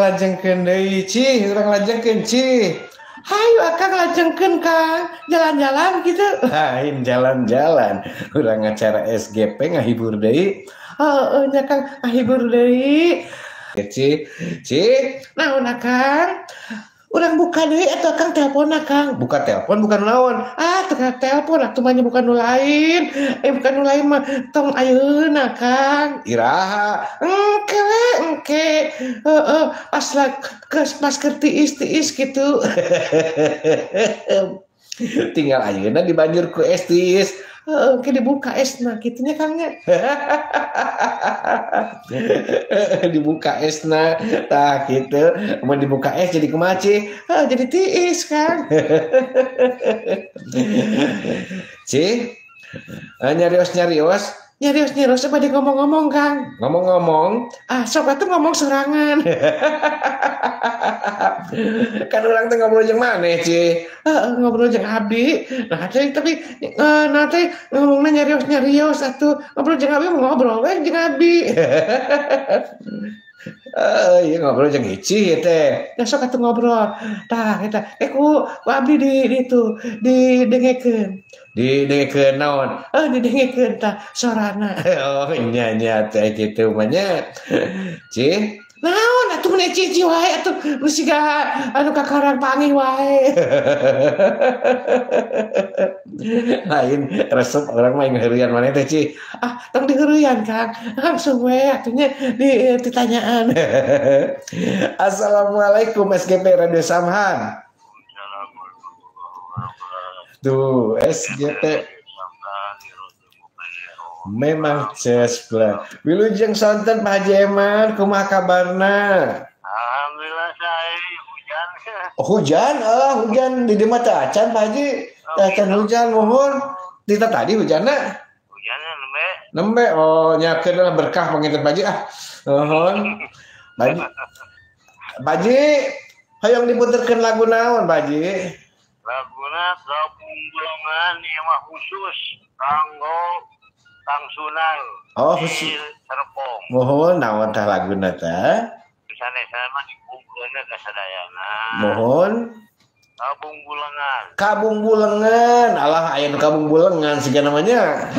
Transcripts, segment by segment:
lajengkeun deui Cih, urang lajengkeun Cih. Hayu akang lajengkeun Kang, jalan-jalan gitu. Lain jalan-jalan, urang acara SGP ngahibur deui. Heeh nya Kang, ngahibur deui. Cih, Cih, naon akang? Urang buka deui atuh akang telepon akang. Buka telepon bukan naon. Ah, tengah telepon atuh mah bukan nu lain. Bukan nu lain mah tong ayeuna Kang. Iraha. Engke we, engke. Heeh, pas pas keur tiis-tiis gitu. Tinggal ayeuna dibanjur ku es tiis. Heeh, engke dibuka esna kitu nya Kang nya. Dibuka esna tah kitu, mun dibuka es jadi kumaha Cih? Heeh, jadi tiis Kang. Cih, nyarios-nyarios, nyarios-nyarios bade ngomong-ngomong Kang. Ngomong-ngomong, ah sok atuh ngomong sorangan. Kan urang teh ngobrol jeung maneh Cih. Heeh, ngobrol jeung abi. Nah teh tapi nah teh ngomongna nyarios-nyarios atuh. Ngobrol jeung abi ngobrol we jeung abi. Iya ngobrol jeung Ici teh. Ya sok atuh ngobrol. Tah eta ku abdi di ditu didengekeun. Didengekeun naon? Didengekeun tah sorana. Oh nya nya teh kitu mah nya. Cih, naon atuh mun cici wae atuh nu siga anu kakarang panggih wae. Lain resep orang mah ngaheureyan maneh teh Cih. Ah, tong diheureyan Kang. Langsung we atuh nya di ditanyaan. Assalamualaikum SGP Radio Samhan. Tuh SGP memang cespleng. Wilujeng sonten Pak Haji Eman, kumaha kabarna? Alhamdulillah saya hujan. Oh, hujan, ah hujan di dieu mah teu acan Pak Haji. Teu acan hujan muhun. Dita tadi hujanna? Hujanna nembe. Nembe, oh nyakeun lah berkah panginten Pak Haji ah. Nuhun. Pak Haji. Pak Haji, hoyong diputerkeun lagu naon Pak Haji? Laguna Kabung Bulengan ieu mah khusus kanggo Kang Sunan. Oh, khusus Serpong. Mohon naon tah laguna teh? Sanes-sanes mah dikumpulkeun ka sadayana. Mohon. Kabung Bulengan. Kabung Bulengan. Alah aya nu Kabung Bulengan siga namanya.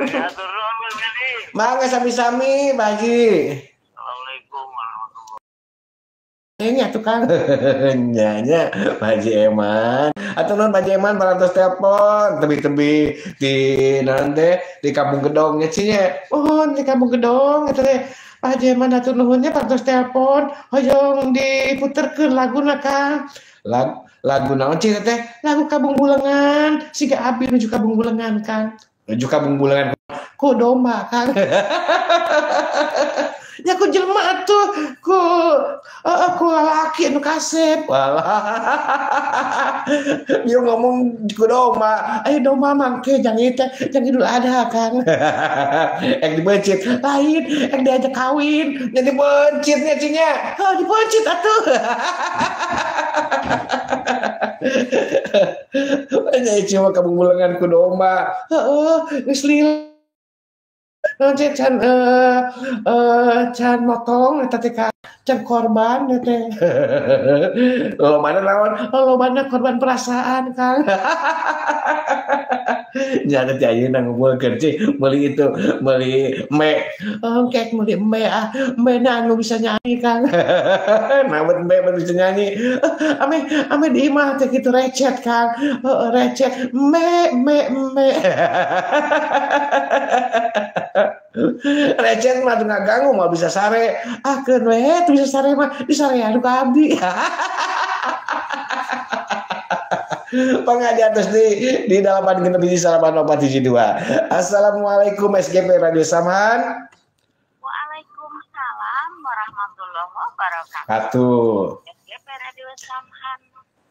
Hatur nuhun Bang. Mangga sami-sami Pak Haji. Assalamualaikum warahmatullahi. Nya tukang. Nya nya Pak Haji Eman. Atau non Pak Haji Eman parantos telepon tebi-tebi di naon teh di Kampung Gedong nya Ci nya. Mohon di Kampung Gedong eta teh. Pak Haji Eman hatur nuhun nya parantos telepon hoyong diputerkeun laguna Kang. Lagu naon Ci teh? Lagu Kabung Bulengan, siga abi nuju Kabung Bulengan Kang. Nuju Kabung Bulengan ku domba Kang. Ya ku jelema atuh ku ku lalaki anu kasep. Walah. Dia ngomong ku domba, ayo domba mangke jang ieu teh jang Idul Adha Kang. Ek dibeuncit, lain ek diajak kawin, nya dibeuncit nya Ci nya. Heuh dibeuncit atuh. Nya Ci mah Kabung Bulengan ku domba. Heeh, geus lila. Can can motong eta teh can korban teh. Lobana naon? Lobana korban perasaan Kang. Nya teh ayeuna ngumpulkeun Ci, meuli itu, meuli me. Engke meuli me ah, me na anu bisa nyanyi Kang. Naon me bisa nyanyi? Ame ame di imah teh kitu recet Kang. Recet me me me. Recet mah teu ngaganggu mah bisa sare. Ah keun we teu bisa sare mah disarean ku abdi. Pangadi atas di 8 6 7 8 4 1 2. Assalamualaikum SGP Radio Samhan. Waalaikumsalam warahmatullahi wabarakatuh. Atuh. SGP Radio Samhan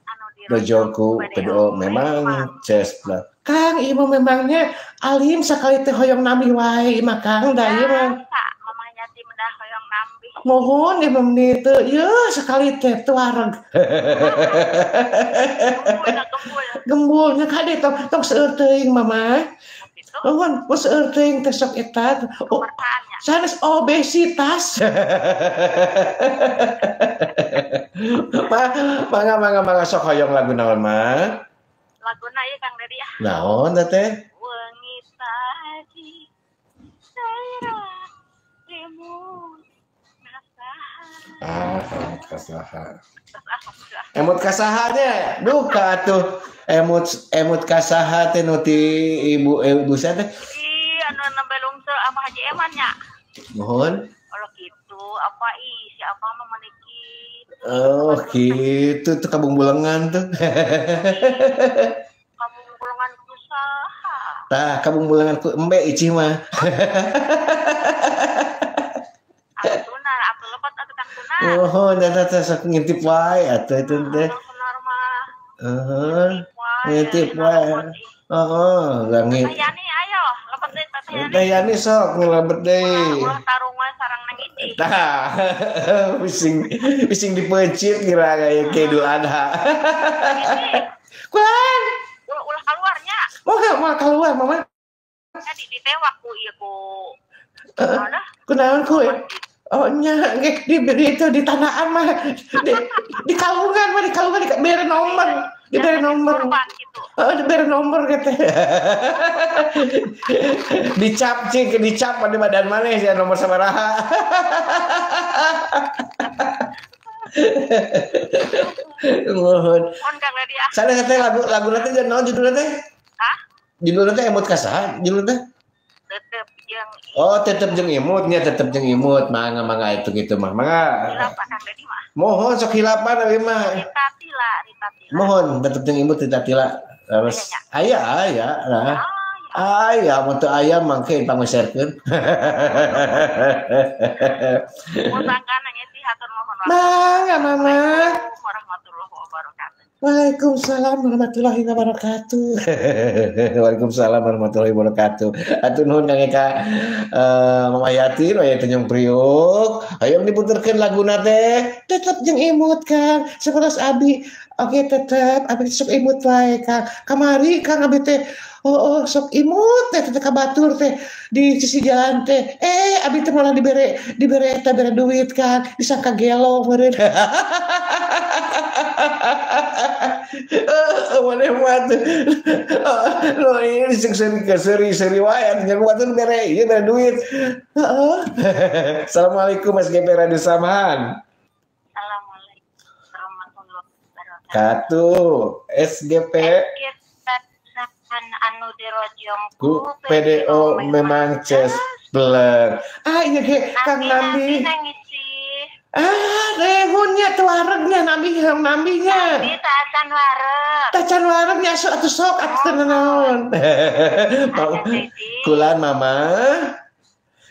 anu Rojoku PDO memang cespleng. Kang ieu mah memangnya alim sakali teh hoyong nambih wae mah Kang da ieu mah. Mamah Yati mendah hoyong nambih. Mohon ieu mah teu ieu sakali teh teu wareg. Gembul nya kade tong tong seueur teuing Mama. Nuhun, mun seueur teuing teh sok eta. Oh. Sanes obesitas. Mangga mangga mangga sok hoyong lagu naon mah? Laguna ieu Kang Dedi ah. Naon teh? Wengi tadi daerah lemut kasaha. Ah, emut kasaha. Emut kasaha nya duka atuh. Emut emut kasaha teh nu ti ibu ibu saya teh. Ih, anu nembe lungsur apa Haji Eman nya? Mohon. Kalau gitu apa ih si apa mah meniki. Oh, gitu tuh kabung bulengan tuh. Kabung bulengan ku saha? Tah, kabung bulengan ku embe icih mah. Atuh tunar, atuh lepat atuh Kang Tunar. Mohon, eta teh sok ngintip wae atuh itu teh. Kang Tunar mah. Heeh. Ngintip wae. Heeh, langit. Teh Yani ayo, lepat deui Teh Yani. Teh Yani sok ngelebet deui. Ulah tarung wae sareng Neng Icih. Tah, bising bising dipeuncit kira kaya ke Idul Adha. Kulan. Ulah ulah keluarnya. Moga moal keluar mama. Tadi ditewak ku ieu ku. Heeh. Kunaon ku? Oh nya ge di itu di tanaan mah di kalungan mah di kalungan di bere nomor, di bere nomor. Heeh, di bere nomor gitu. Dicap cing, dicap pada badan maneh sia nomor sabaraha. Nuhun. Mohon Kang Dedi ah. Sanes teh lagu laguna teh naon judulna teh? Hah? Judulna teh emut kasaha judulna teh? Tetep jeung Oh, tetep jeung imut nya, tetep jeung imut. Mangga mangga itu gitu mah. Mangga. Hilap Kang Dedi mah. Mohon sok hilapan abi mah. Rita Tila, Rita Tila. Mohon tetep jeung imut Rita Tila. Terus aya aya nah. Aya mun teu aya mangke panguserkeun. Mangga Neng Eti hatur nuhun. Mangga mama. Warahmatullahi wabarakatuh. Waalaikumsalam warahmatullahi wabarakatuh. Waalaikumsalam warahmatullahi wabarakatuh. Atur nuhun Kang Eka Mama Yati, Mama Tanjung Priuk. Hayang diputerkeun laguna teh, tetep jeung imut Kang. Sakolos abi. Oke tetep abi sok imut wae Kang. Kamari Kang abi teh oh, oh sok imut teh teh ka batur teh di sisi jalan teh. Abi teh malah dibere dibere eta bere duit Kang, disangka gelo meureun. Maneh mah tuh. Lo ini seri wae nya batur bere ieu bere duit. Heeh. Assalamualaikum SGP Radio Samhan. Assalamualaikum warahmatullahi wabarakatuh. Katu SGP anu dirojong ku PDO memang ces blek. Ah iya ge Kang Nambi. Ah rehunnya tuh waregnya Nambi Nambinya. Nambi tacan wareg. Tacan waregnya sok atuh sok atuh naon. Kulan mama.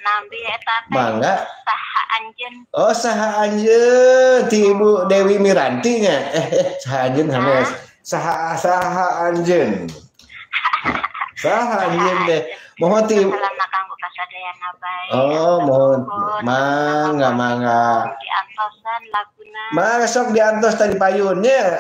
Nambi eta teh. Mangga. Saha anjeun. Oh saha anjeun ti Ibu Dewi Miranti nya. Saha anjeun hanes. Saha saha anjeun. Saha anjeun deh. Mohon ti salamna kanggo kasadayana bae. Oh, mohon mangga mangga. Diantosan laguna. Mangga sok diantos tadi payunnya.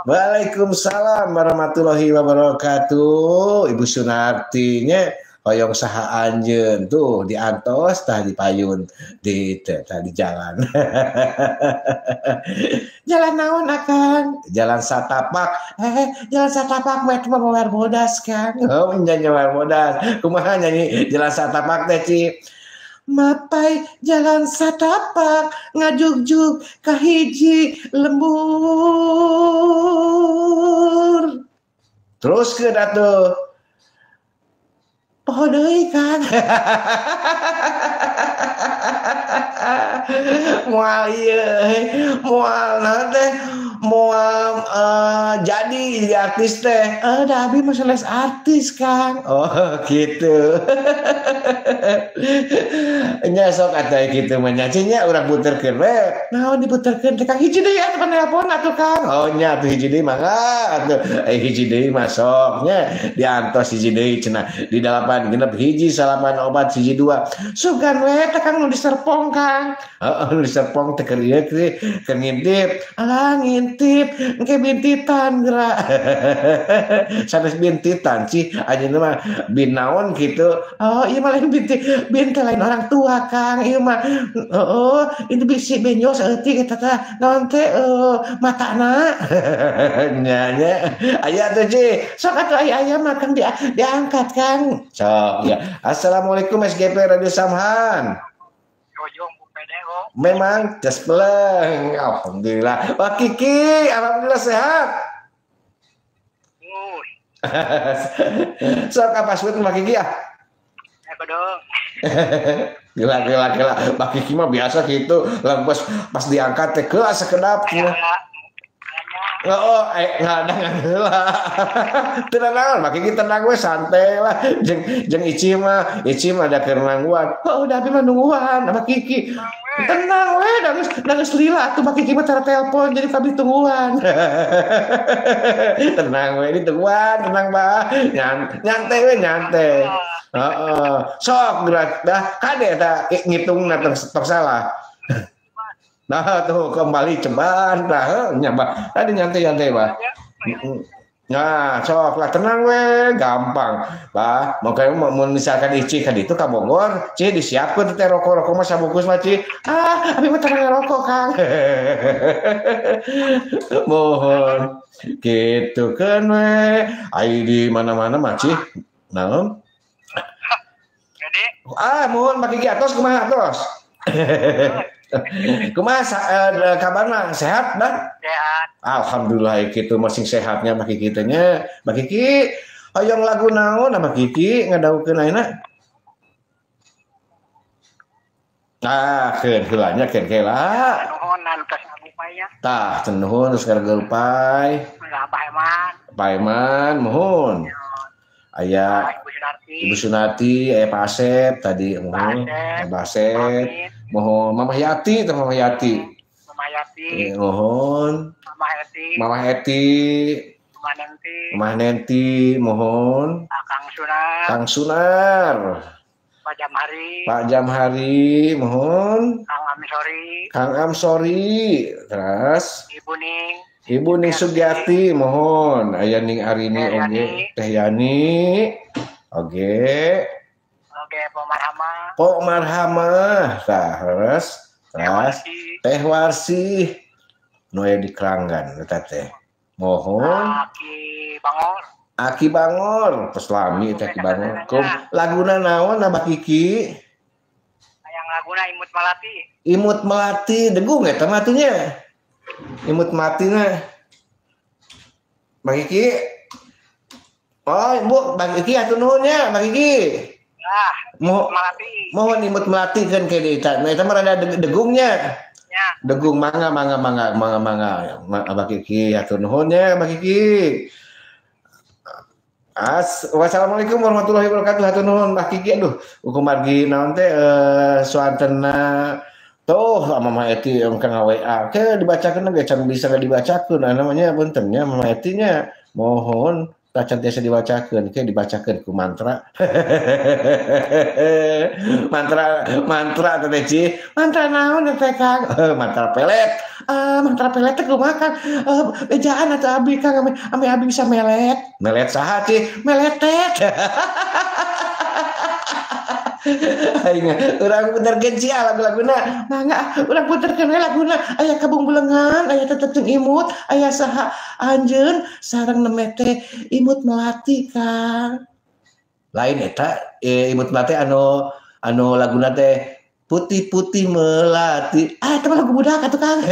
Waalaikumsalam warahmatullahi wabarakatuh. Ibu Sunarti nya hoyong saha anjeun tuh diantos tah di payun di tah di jalan. Jalan naon akang? Jalan satapak. Jalan satapak mah eta mah mawer bodas Kang. Oh, nyanyi mawer bodas. Kumaha nyanyi jalan satapak teh Ci? Mapai jalan satapak ngajugjug ka hiji lembur. Terus ke atuh. Poho deui Kang. Moal ieu, moal naon teh, moal jadi artis teh. Da abi mah sanes artis Kang. Oh, gitu. Nya sok atuh kitu mah nya nya urang puterkeun we. Naon diputerkeun teh Kang hiji deui atuh panelpon atuh Kang. Oh nya atuh hiji deui mangga atuh. Hiji deui mah sok nya diantos hiji deui cenah di 8 genep 1 9 4 1 2. Sugan we teh Kang nu diserpong Kang. Heeh nu diserpong teh keur ieu keur ngintip. Alah ngintip engke bintitan geura. Sanes bintitan sih anjeunna mah bin naon kitu. Oh ieu mah lain teh bin teh lain orang tua Kang ieu mah. Heeh, itu bisi benjol saeutik eta teh naon teh matana. Nya nya aya tuh Ci. Sok atuh aya mah Kang diangkat Kang. Sok ya. Assalamualaikum SGP Radio Samhan. Memang jas beleng. Alhamdulillah. Pak Kiki, alhamdulillah sehat. Sok apa password Pak Kiki ya? Dong. Gila. Pak Kiki mah biasa gitu. Lah pas diangkat teh geus sekedap. Oh, ngadang heula. Tenang, Pak Kiki tenang we santai lah. Jeung Ici mah da keur nangguan. Oh, udah abi mah nungguan Pak Kiki. Tenang we, da geus lila atuh Pak Kiki mah cara telepon jadi kabeh tungguan. Tenang we, ditungguan, tenang bah. Nyantai we, nyantai. Heeh. Sok gerak dah kade eta ngitungna tong salah. Nah tuh kembali ceban nah nyaba tadi nyantai-nyantai bah. Nah sok lah tenang we gampang bah. Makanya mau misalkan Ici ka ditu ka Bogor, Ci disiapkeun teh rokok-rokok mah sabungkus mah Ci. Ah, abi mah teu ngarokok Kang. Mohon kitu keun we. Ai di mana-mana mah Ci. Naon? Ah, mohon Pak Kiki atos kumaha atos? Kumaha kabarna sehat bah? Sehat. Alhamdulillah kitu masing sehatnya Pak Kiki teh nya. Pak Kiki hoyong lagu naon Pak Kiki ngadawukeun ayeuna? Nah, keun heula nya keun heula. Nuhun anu tos ngarupay nya. Tah, nuhun tos ngarupay. Abah Eman. Pak Eman mohon. Aya Ibu Sunarti, aya Pak Asep tadi mohon. Pak Asep. Mohon Mama Yati teh Mama Yati. Mama Yati. Mohon. Mama Eti. Mama Eti. Mama Nenti. Mama Nenti mohon. Kang Sunar. Kang Sunar. Pak Jamhari. Pak Jamhari mohon. Kang Amsori. Kang Amsori. Terus Ibu Ning. Ibu Ning Sugiarti mohon. Aya Ning Arini oge, Teh Yani. Oge. Oke, Pok Marhama. Pok Marhama. Tah, terus Teh Warsi. Nu aya di Keranggan eta teh. Mohon. Aki Bangor. Aki Bangor, peslami teh Aki Bangor. Kum laguna naon Abah Kiki? Hayang laguna Imut Melati. Imut Melati degung eta mah atuh nya. Imut Melati na. Bang Kiki. Oh, Bu, Bang Kiki atuh nuhun nya, Bang Kiki. Nah, Melati. Mohon Imut Melati kan ke eta. Nah, eta mah rada degungnya. Ya. Degung mangga mangga mangga mangga mangga. Abah Kiki hatur nuhun nya, Abah Kiki. Wassalamualaikum warahmatullahi wabarakatuh. Hatur nuhun Abah Kiki. Aduh, kumargi naon teh suantena tuh Mama Eti yang kena WA. Oke, dibacakeun ge can bisa dibacakeun. Nah, namanya punten nya Mama Eti nya. Mohon tacan tiasa dibacakeun, ke dibacakeun ku mantra. Mantra teh Ci. Mantra naon teh Kang? Mantra pelet. Mantra pelet teh kumaha Kang? Bejaan atuh abi Kang ame abi bisa melet. Melet saha Ci? Meletet. Aing urang puterkeun Ci lagu-laguna. Mangga urang puterkeun we laguna. Aya kabung bulengan, aya tetep jeung imut, aya saha anjeun sareng neme teh Imut Melati Kang. Lain eta Imut Melati anu laguna teh putih-putih melati. Ah, eta mah lagu budak atuh Kang.